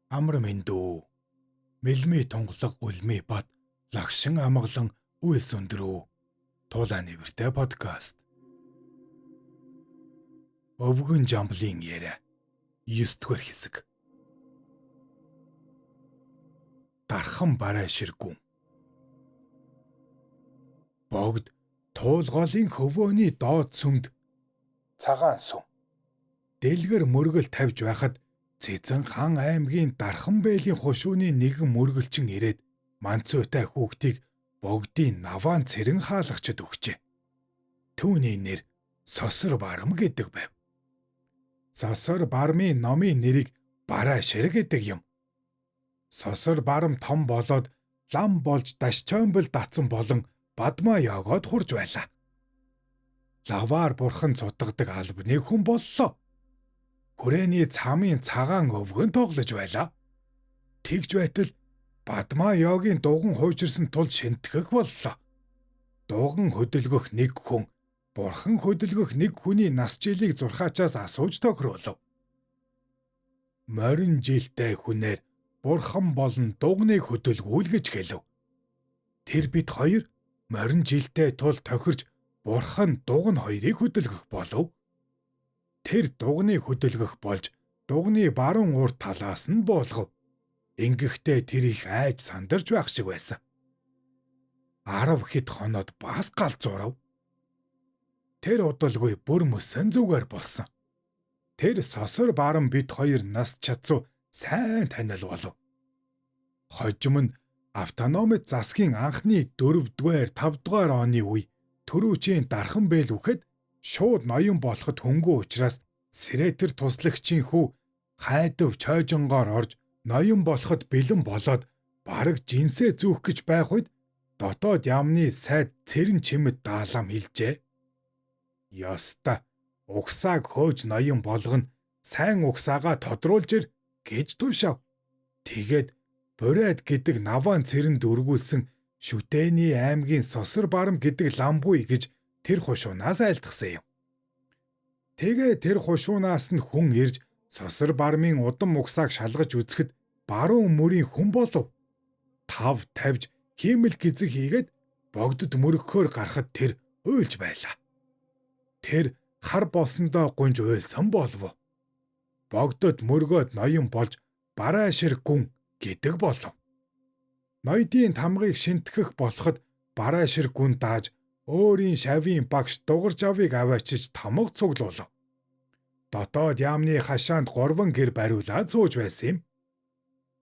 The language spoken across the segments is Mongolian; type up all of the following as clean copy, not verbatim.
Амар мэндүү. Мэлмий тунгалаг үлмий бат лагшин амгалан үйлс өндрөө. Туулай нэртэй подкаст. Өвгөн жамблын яриа. 9 дугаар хэсэг. Дархан барай ширгүн. Богд туулголын хөвөөний доод сүмд цагаан сүм. Дэлгэр мөргөл тавьж байхад Цэцэн хаан аймгийн Дархан бээлийн хушууны нэгэн мөргөлчин ирээд Манцуйтай хүүхдийг богдын наваан цэрэн хаалгачд өгчээ. Түүний нэр Сосор Барам гэдэг байв. Сосор Бармын номын нэрийг Бараа шир гэдэг юм. Сосор Барам том болоод лам болж дашчоомбол датсан болон бадмаа ёгоод хурж байлаа. Лаваар бурхан цутгадаг албаны хүн боллоо. Хүрээний цамын цагаан өвгөн тоглож байлаа. Тэгж байтал Бадмаа ёгийн дуган хуучирсан тул шинтгэх боллоо. Дуган хөдөлгөх нэг хүн, бурхан хөдөлгөх нэг хүний нас жилийг зурхаачаас асууж тохируулав. Морин жилтэй хүнээр бурхан болон дугныг хөдөлгүүл гэж хэлв. Тэр бид хоёр морин жилтэй тул тохирч бурхан дуган хоёрыг хөдөлгөх болов. Тэр дугныг хөдөлгөх болж дугны баруун урд талаас нь буулгав. Ингэхдээ тэр их айж сандарч байх шиг байсан. 10 хэд хоноод бас гал зурав. Тэр удалгүй бүр мөсөн зүгээр болсон. Тэр сосор баран бид хоёр нас чадсуу сайн танил болов. Хожим нь автономит засгийн анхны 4-р 5-р оны үе төрүүчийн дархан бэл үхэд шууд ноён болоход хөнгөө учраас сэрэтер туслагчийн хүү хайдав чойжонгоор орж ноён болоход бэлэн болоод бараг жинсээ зүүх гэж байх үед дотоод яамны сайд цэрэн чимэд даалам хэлжээ. Ёстой угсааг хөөж ноён болгоно, сайн угсаагаа тодруулж ир гэж тушаав. Тэгээд Бурайд гэдэг наваан цэрэнд өргүүлсэн Шүтэний аймгийн Сосор барам гэдэг ламбуй гэж тэр хушуунаас айлтгасан юм. Тэгээ тэр хушуунаас нь хүн ирж Сосор бармын удам угсааг шалгаж үзэхэд баруун мөрийн хүн болов. Тав тавьж хиймэл гизэг хийгээд богдод мөрөгхөөр гарахад тэр уйлж байлаа. Тэр хар болсондоо гунж уйлсан болов. Богдод мөргөөд ноён болж бараа шир гүн гэдэг болов. Ноёдын тамгыг шинтгэх болоход бараа шир гүн дааж өөрийн шавийн багш дугар жавыг аваачиж тамга цуглуулав. Дотоод яамны хашаанд 3 гэр бариулаад сууж байсан юм.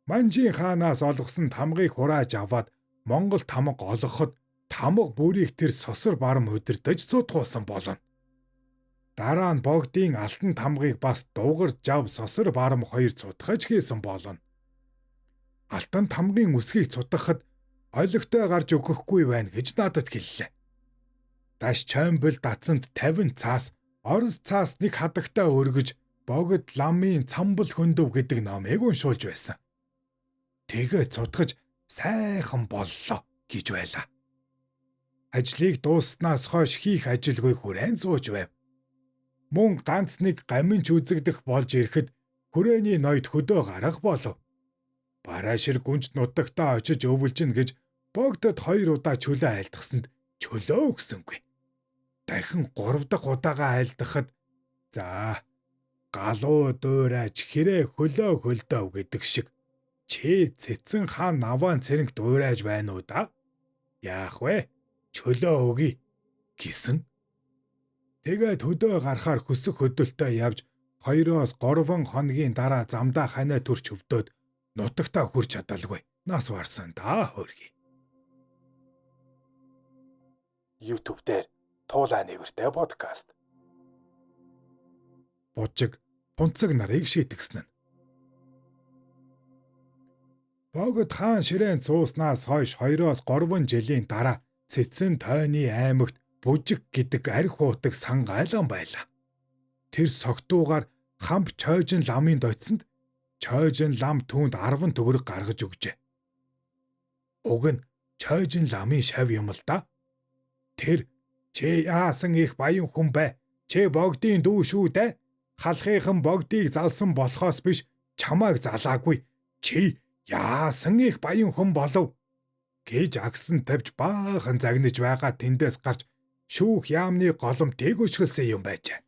Манжийн хаанаас олгосон тамгыг хурааж аваад Монгол тамга олгоход тамга бүрийг тэр сосор барам удирдах суудгуулсан болно. Дараа нь богдын алтан тамгыг бас дугар жав сосор барам хоёр цудгаж хийсэн болно. Алтан тамгын үсгийг цудгахад олигтой гарч өгөхгүй байна гэж надад хэллээ. Даш чоймбол датсанд 50 цаас, Орос цаас нэг хадагтай өргөж богд ламын цамбал хөндөв гэдэг номыг уншуулж байсан. Тэгээ цудгаж сайхан боллоо гэж байлаа. Ажлыг дуусснаас хойш хийх ажилгүй хүрээн сууж байв. Мөн ганц нэг гаминч үзэгдэх болж ирэхэд хүрээний ноёд хөдөө гарах болов. Бараа шир гүнж нутагтаа очиж өвлжин гэж богдод 2 удаа чөлөө айлтгасанд чөлөө өгсөнгүй. Дахин 3 дахь удаага айлдахад за галуу дуурайж хэрэг хөлөө хөлдөө гэдэг шиг чи цэцэн хаан наваан цэрэнг дуурайж байна уу да? Яах вэ? Чөлөө өгье гэсэн. Тэгээд хөдөө гарахаар хөсөх хөдөлтөй явж 2-3 хоногийн дараа замдаа ханаа төрч өвдөөд нутагтаа хүрч чадалгүй. Нас барсан да хөргий. YouTube дээр Туулай нэртэй подкаст. Бужиг пунцаг нарыг шийтгсэн нь. Богд хаан ширээнд сууснаас хойш 2-3 жилийн дараа Цэцэн тойны аймагт Бужиг гэдэг арх уутаг сангайлан байлаа. Тэр согтуугаар хамп чойжин ламын доцсонд чойжин лам түүнд 10 төгрөг гаргаж өгчээ. Уг нь чойжин ламын шав юм л да. Тэр чи яасан их баян хүн бэ? Чи богдын дүү шүү дээ. Халахынхан богдыг залсан болохоос биш чамааг залаагүй. Чи яасан их баян хүн болов гэж агсан тавьж баахан загнаж байгаа тэндээс гарч шүүх яамны голомтыг өшгөлсөн юм байжээ.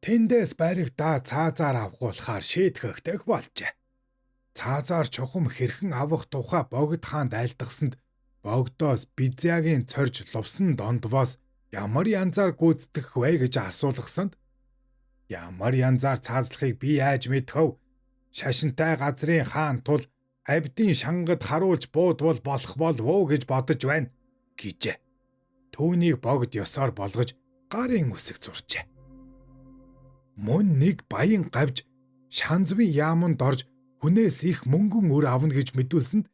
Тэндээс баригдаа цаазаар авахулахаар шийтгэхтэх болжээ. Цаазаар чухам хэрхэн авах тухай Богд хаанд айлтгасанд Богдоос Бизягийн цорж лувсан дондвоос ямар янзаар гүйцэтгэх вэ гэж асуулгасанд ямар янзаар цаазлахыг би яаж мэдэх вэ? Шашинтай газрын хаан тул абдын шангад харуулж буудвал болох болов уу гэж бодож байна гэжээ. Түүнийг Богд ёсоор болгож гарын үсэг зурчээ. Мөн нэг баян гавж Шанзвын яаманд орж хүнээс их мөнгөн үр авна гэж мэдүүлсэнд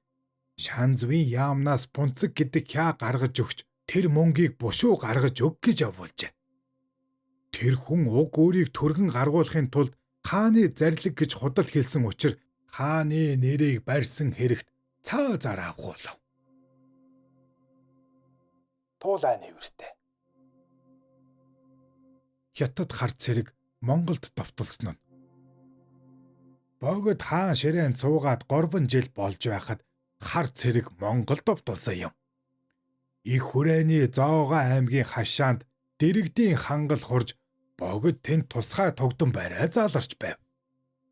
Шанзвын яамнаас пунцэг гэдэг хяа гаргаж өгч тэр мөнгийг бушуу гаргаж өг гэж явуулжээ. Тэр хүн уг өөрийг түргэн гаргуулахын тулд хааны зарлиг гэж худал хэлсэн учир хааны нэрийг барьсан хэрэгт цаазаар авахуулав. Туулай нээвэртэй. Хятад хар цэрэг Монголд довтолсон нь. Богд хаан ширээнд суугаад 3 жил болж байхад хар цэрэг Монголд довтолсон юм. Их хүрээний Зоогоо аймгийн хашаанд дэрэгдийн хангал хурж Богд тэнд тусгай тогдон барай заларч байв.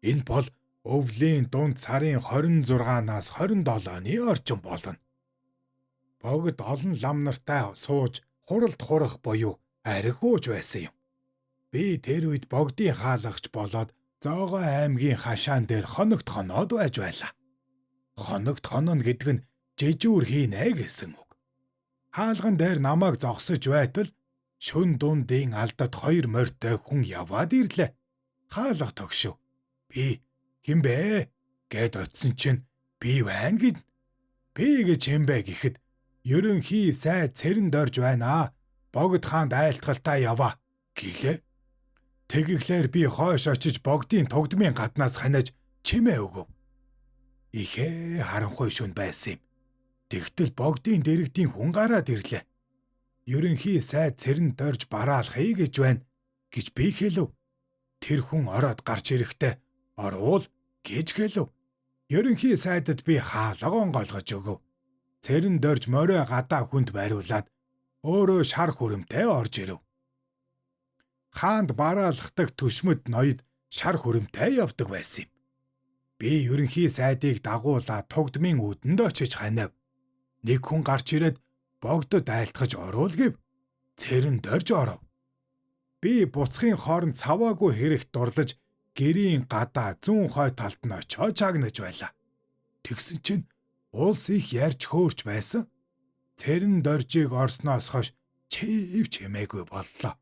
Энэ бол өвлийн дунд сарын 26-наас 27-ны орчим болно. Богд олон лам нартай сууж хуралд хурах буюу архи ууж байсан юм. Би тэр үед Богдын хаалгач болоод Зоогоо аймгийн хашаан дээр хоногт хоноод байж байлаа. Хоногт хонно гэдэг нь жижүүр хийнэ гэсэн үг. Хаалган дээр намайг зогсож байтал шөн дундын алдад 2 морьтой хүн яваад ирлээ. Хаалга тогшив. Би хэн бэ гэд очсон чинь би байна гэд. Би гэж хэн бэ гэхэд ерөнхий сайд цэрэнд орж байна. Богд хаанд айлтгалтай яваа гэлээ. Тэгэхлээр би хойш очиж Богдын тугдмын гаднаас ханиаж чимээ өгөв. Ихээ харанхуй шүн байсан юм. Тэгтэл Богдын дэрэгдийн хүн гараад ирлээ. Ерөнхий сайд цэрэнд дорж бараалхъя гэж байна гэж би хэлв. Тэр хүн ороод гарч ирэхдээ оруул гэж хэлв. Ерөнхий сайдад би хаалга онгойлгож өгөв. Цэрэнд дорж морио гадаа хүнд бариулаад өөрөө шар хүрэмтэй орж ирэв. Хаанд бараалхдаг төшмөд ноёд шар хүрэмтэй явдаг байсан юм. Би ерөнхий сайдыг дагуулаад тугдмын үүдэнд очиж ханиав. Нэг хүн гарч ирээд Богдод айлтгаж оруул гэв. Цэрэн дорж оров. Би буцхын хооронд цаваагүй хэрэгт дурлаж гэрийн гадаа зүүн хой талд нь очиод чагнаж байлаа. Тэгсэн чинь улс их ярьж хөөрч байсан. Цэрэн доржийг орсноос хойш чив чимээгүй боллоо.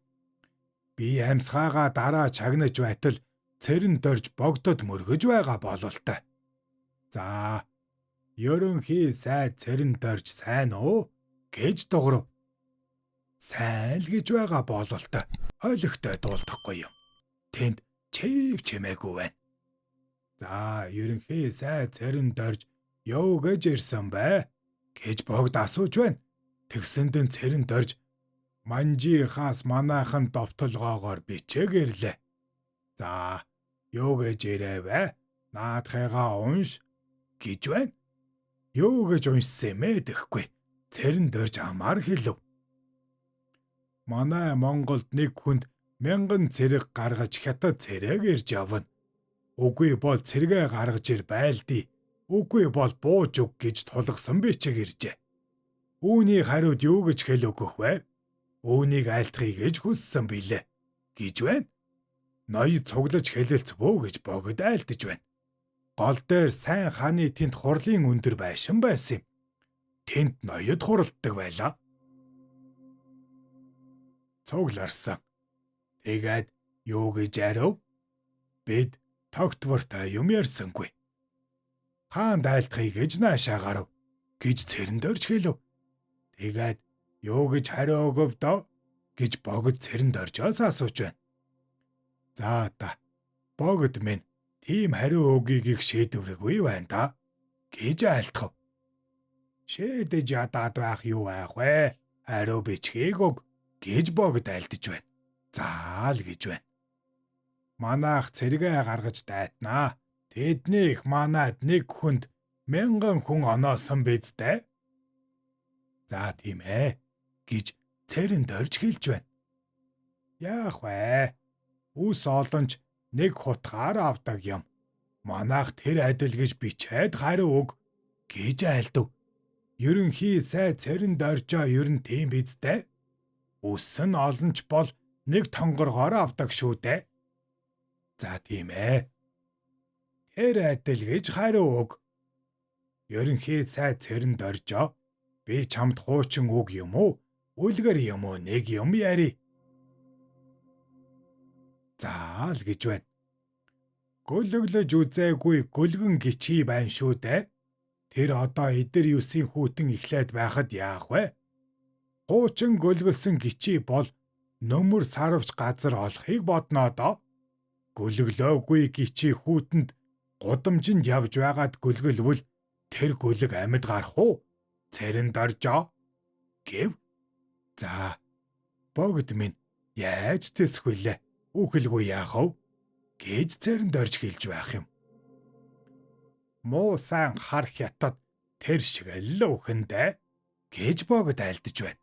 Би амьсгаагаа дараа чагнаж байтал цэрэн дорж Богдод мөргөж байгаа бололтой. За, ерөнхий сайд цэрэн дорж сайн уу гэж дуурав. Сайн л гэж байгаа бололтой. Ойлгохтой дуулдахгүй юм. Тэнд чив чимээгүй байна. За, ерөнхий сайд цэрэн дорж юу гэж ирсэн бэ гэж Богд асууж байна. Тэгсэнд нь цэрэн дорж Манжийнхаас манайхан довтолгоогоор бичээг ирлээ. За, юу гэж ирээвэ? Наадхыгаа унш гэж байна. Юу гэж уншсан мэдэхгүй. Цэрэн дорж амаар хэлв. Манай Монголд нэг хүнд 1000 цэрэг гаргаж хятад цэрэг ирж явна. Үгүй бол цэргээ гаргаж ир байлдий. Үгүй бол бууж өг гэж тулгасан бичиг иржээ. Үүний хариуд юу гэж хэл өгөх вэ? Үүнийг айлтгая гэж хүссэн билээ гэж байна. Ноёд цуглаж хэлэлцвөө гэж Богд айлтж байна. Гол дээр сайн хааны тэнд хурлын өндөр байшин байсан юм. Тэнд ноёд хуралддаг байлаа. Цугларсан. Тэгээд юу гэж ариу? Бид тогтвортой юм ярьсангүй. Хаан айлтгая гэж наашаа гарав гэж цэрэнд орж хэлв. Тэгээд юу гэж хариу өгөв дөө гэж Богд цэрэнд оржоос асууж байна. За та Богд минь тийм хариу өггийг их шийдвэргүй байна да гэж айлтгав. Шийдэж ядаад байх юу байх вэ? Хариу бичгийг өг гэж Богд айлдаж байна. За л гэж байна. Манайх цэргээ гаргаж дайтнаа. Тэднийх манад нэг хүнд 1000 хүн оноосон биз дээ. За тийм гэж Цэрэн дорж хэлж байна. Яах вэ? Үс олонч нэг хутгаар авдаг юм. Манайх тэр адил гэж бичээд хариу өг гэж айлдав. Ерөнхий сайд Цэрэн доржоо ер нь тийм биз дээ. Үс нь олонч бол нэг тонгоргоор авдаг шүү дээ. За тийм Тэр адил гэж хариу өг. Ерөнхий сайд Цэрэн доржоо би чамд хуучин үг юм уу? Үлгэр юм уу нэг юм яри. За л гэж байна. Гөлөглөж үзээгүй гөлгөн гिचий байна шүү дээ. Тэр одоо эдэр 9-ийн хүүтэн эхлээд байхад яах вэ? Хуучин гөлгөлсөн гिचий бол нөмөр сарвч газар олохыг бодноо доо. Гөлөглөөгүй гिचий хүүтэнд гудамжинд явж байгаад гөлгөлвөл тэр гөлөг амьд гарах уу? Цэрэн доржоо гэв. За богд минь яаж тэсвэлээ? Үхэлгүй яах вэ? Гэж цэрэн дорж хэлж байх юм. Муу сайн хар хятад тэр шиг л үхэндээ гэж богд айлдаж байна.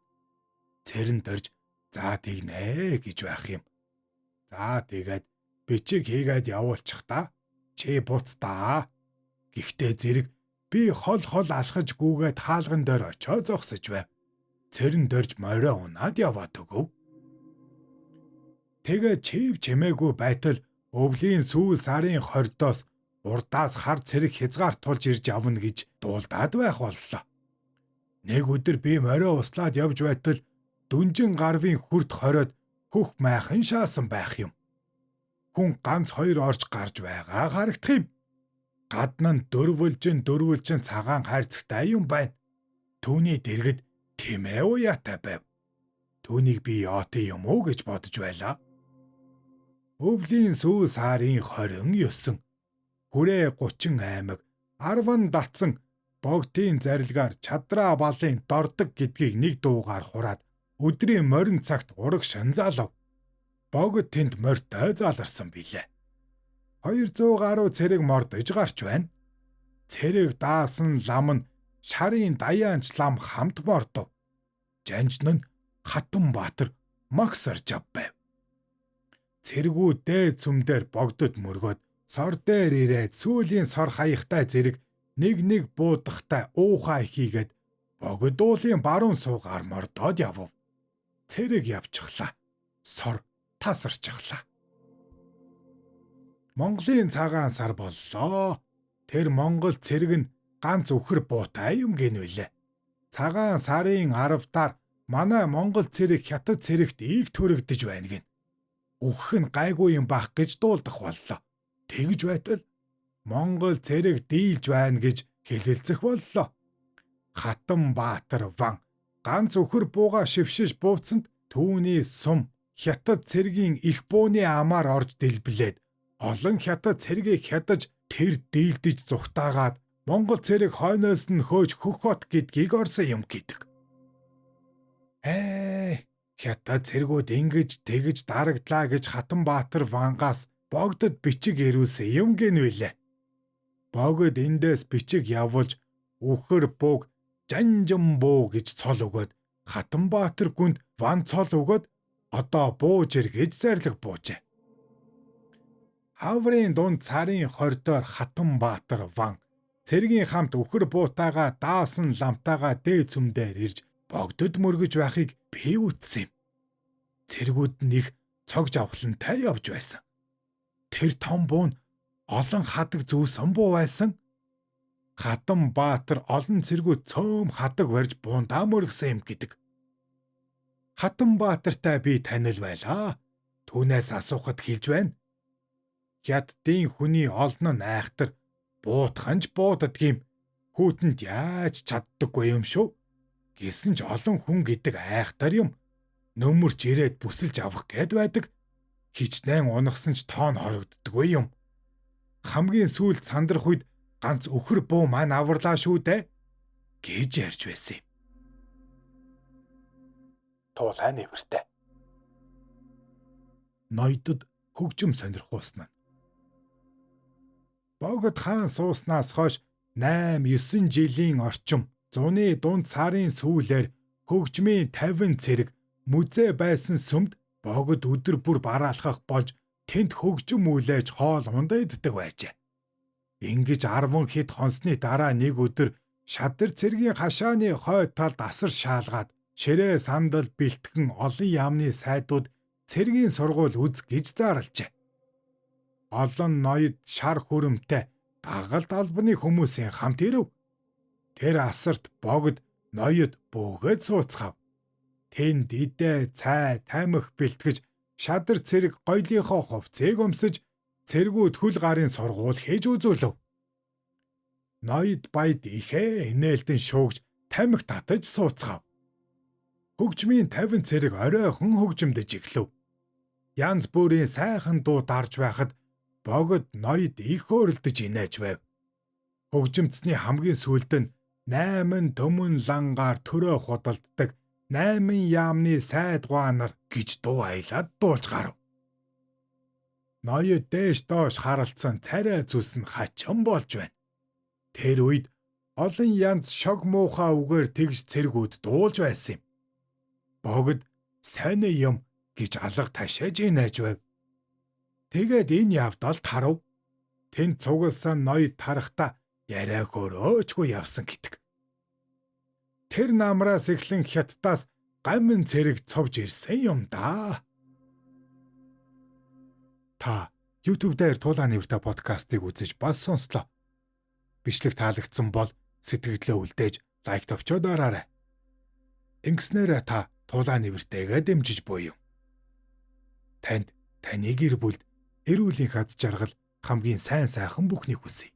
Цэрэн дорж за тэгнэ гэж байх юм. За тэгээд бичиг хийгээд явуулчих та. Чи буцтаа. Гэхдээ зэрэг би хол хол алхаж гүгээд хаалган дээр очоо зогсож байв. Цэрэн дорж морио унаад яваад өгөв. Тэгээ чив чимээгүй байтал өвлийн сүүл сарын 20-доос урдаас хар цэрэг хязгаар тулж ирж явна гэж дуулдаад байх боллоо. Нэг өдөр би морио услаад явж байтал дүнжин гарвын хүрд хориод хөх майхан шаасан байх юм. Хүн ганц хоёр орж гарч байгаа харагдах юм. Гадна нь дөрвөлжин цагаан хайрцагтай юм байна. Түүний дэргэд тэмээ уяатай байв. Түүнийг би яоты юм уу гэж бодож байлаа. Өвлийн сүүл сарын 29 хүрээ 30 аймаг 10 датсан богдын зарилгаар чадраа балын дордог гэдгийг нэг дуугаар хураад өдрийн морин цагт ураг шанзаалав. Богд тэнд морьтой заларсан билээ. 200 гаруй цэрэг мордож гарч байна. Цэрэг даасан лам нь шарын даяанч лам хамт мордов. Жанжин нь Хатанбаатар магсарж байв. Цэргүүд дээд сүмдэр богдод мөргөөд сор дээр ирээд сүүлийн сор хаягтай зэрэг нэг нэг буудахтай уухай хийгээд богдуулын баруун суугаар мордоод явв. Цэрэг явчихлаа. Сор тасарчихлаа. Монголын цагаан сар боллоо. Тэр Монгол цэрэг нь ганц үхэр буутай юм гинвэлээ. Цагаан сарын 10-даар манай Монгол цэрэг хятад цэрэгт ийг төрөгдөж байна гин. Үхэх нь гайгүй юм бах гэж дуулдах боллоо. Тэгж байтал Монгол цэрэг дийлж байна гэж хэлэлцэх боллоо. Хатанбаатар ван ганц үхэр бууга шившиж бууцсанд түүний сум хятад цэргийн их бууны амаар орж дэлбэлээд олон хятад цэргийг хядаж тэр дийлдэж зүхтаагаад Монгол цэрэг хойноос нь хөөж хөх хот гэдгийг орсон юм гэдэг. Хятад цэргүүд ингэж тэгж дарагдлаа гэж Хатанбаатар вангаас богдод бичиг ирүүлсэн юм гинвэлээ. Богд эндээс бичиг явуулж үхэр бууг жанжин буу гэж цол өгөөд Хатанбаатар гүнд ван цол өгөөд одоо бууж ир гэж зарлиг буужээ. Хаврын дунд царын 20-доор Хатанбаатар ван цэргийн хамт үхэр буутайгаа даасан ламтайгаа дээд сүмдээр ирж богдод мөргөж байхыг би үтсэн юм. Цэргүүд нь их цог жавхлантай явж байсан. Тэр том буу нь олон хадаг зүүсэн буу байсан. Хатанбаатар олон цэргүүд цөөм хадаг барьж буундаа мөргсөн юм гэдэг. Хатанбаатартай би танил байлаа. Түүнээс асуухад хэлж байна. Хятадын хүний олон нь айхтар буутханж буудадгийм. Хүүтэнд яаж чаддаггүй юм шүү. Гэсэн ч олон хүн гэдэг айхтар юм. Нөмөрч ирээд бүсэлж авах гээд байдаг. Хичнээн унахсан ч тоон хорогддоггүй юм. Хамгийн сүүлд сандрах үед ганц үхэр буу маань аварлаа шүү дээ гэж ярьж байсан юм. Туулай нээвэртэй. Ноёдод хөгжим сонирхуулсан нь. Богд хаан сууснаас хойш 8 9 жилийн орчим зуны дунд сарын сүүлээр хөгжмийн 50 цэрэг музей байсан сүмд Богд өдөр бүр бараалхах болж тэнд хөгжим үлээж хоол ундаа иддэг байжээ. Ингэж 10 хэд хонсны дараа нэг өдөр шадар цэргийн хашааны хойд талд асар шаалгаад ширээ сандал бэлтгэн олон яамны сайдууд цэргийн сургууль үз гэж зарлжээ. Олон ноёд шар хүрэмтэй дагалд албаны хүмүүсийн хамт ирэв. Тэр асарт Богд ноёд бөөгөөд сууцгаав. Тэнд идэ, цай, тамхи бэлтгэж шадар цэрэг гоёлынхоо хувцсыг өмсөж цэргүүд хөл гарын сургууль хийж үзүүлв. Ноёд баяд ихээ инээлдэн шуугж тамхи татаж сууцгаав. Хөгжмийн 50 цэрэг оройхон хөгжимдөж эхлэв. Янз бүрийн сайхан дуу дарж байхад Богд ноёд их хөөрөлдөж инээж байв. Хөгжимцний хамгийн сүүлд нь 8 төмөн лангаар төрөө худалддаг 8 яамны сайд гуанар гэж дуу аялаад дуулж гарав. Ноёд дээш доош харалцсан царай зүс нь хачин болж байна. Тэр үед олон янз шог муухай үгээр тэгж цэргүүд дуулж байсан юм. Богд сайн юм гэж алга ташааж инээж байв. Тэгээд энэ явдал тарав. Тэнд цугласан ноёд тарахта яриа хөрөөчгүй явсан гэдэг. Тэр намраас эхлэн хятадаас гамин цэрэг цовж ирсэн юм да. Та YouTube дээр Тулаан нэртэй подкастыг үзэж бас сонслоо. Бичлэг таалагдсан бол сэтгэлдээ үлдээж лайк товчоод дараарай. Ингэснээр та Тулаан нэртэйгээ дэмжиж буй юм. Танд таны гэр бүлд эрүүлийн хад жаргал хамгийн сайн сайхан бүхнийг хүсье.